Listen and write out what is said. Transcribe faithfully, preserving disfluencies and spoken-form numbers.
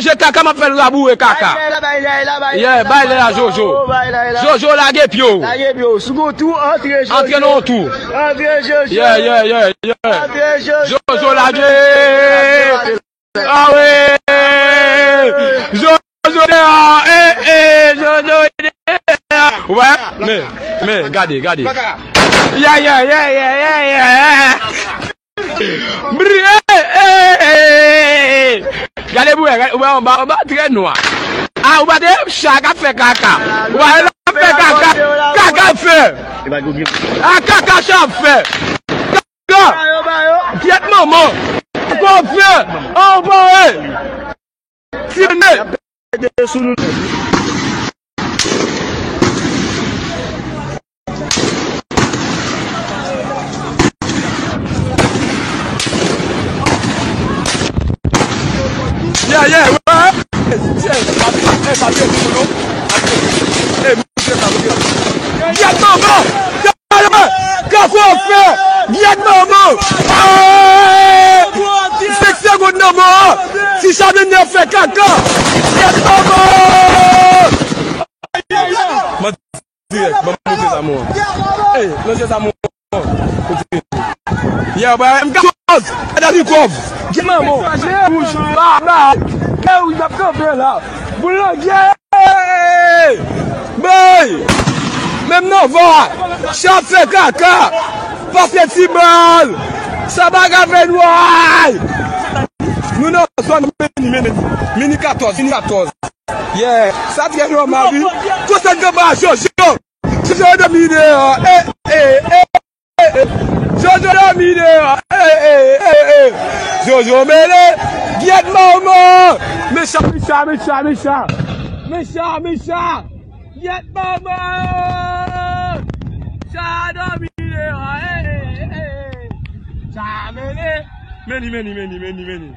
Manje kaka, m ap fè l raboure kaka. Yeah, bay lè la, Jojo. Jojo, lage pye w. Antre nan yon tou. Yeah, yeah, yeah, yeah. Jojo, lage. Ah wi. Jojo, eh, eh, Jojo, wè, men, men, gade, gade. Yeah, yeah, yeah, yeah, yeah, yeah. Bri, eh, eh, eh, eh, eh. Gade, bro, gade, ou wè anba, anba trè nwa. Ah, ou pa te cha k ap fè kaka. Ou pa te fè kaka. Kaka ap fè. Ah, kaka cha ap fè. Kaka. Gyèt manman. Kaka ap fè. Anba, eh. Ti nèg. Yeah, yeah, wè. Hey, papi, hey, papi, hey, papi, hey, papi. Gyèt manman! Kaka ap fè! Gyèt manman! Hey! Senk segonn nan mò! Ti Chabennè fè kaka! Gyèt manman! Dirèk, ban m montre sa mwen. Ey, nan je sa mwen. Kote? Yeah, bra, m ka koz. Gade li kòv. Gen manman. Wouj, ba, ba. Ey, wouj, ap kanpe la. Boulangye! Bay! Menm nan va. Cha ap fè kaka. Pase ti bal. Sa bagay fè nway. Nou nan zòn mini, mini, mini katòz, mini katòz. Yeah, sa trè nòmal, wi. Konsantre ba Jojo. Jojo dòmi deyò. Eh, eh, eh, eh, eh. Jojo dòmi deyò. Eh, eh, eh, eh. Jojo mele. Gyèt manman. Mecha, mecha, mecha, mecha. Mecha, mecha. Gyèt manman. Cha dòmi deyò. Eh, eh, eh, eh. Cha mele. Meni, meni, meni, meni, meni.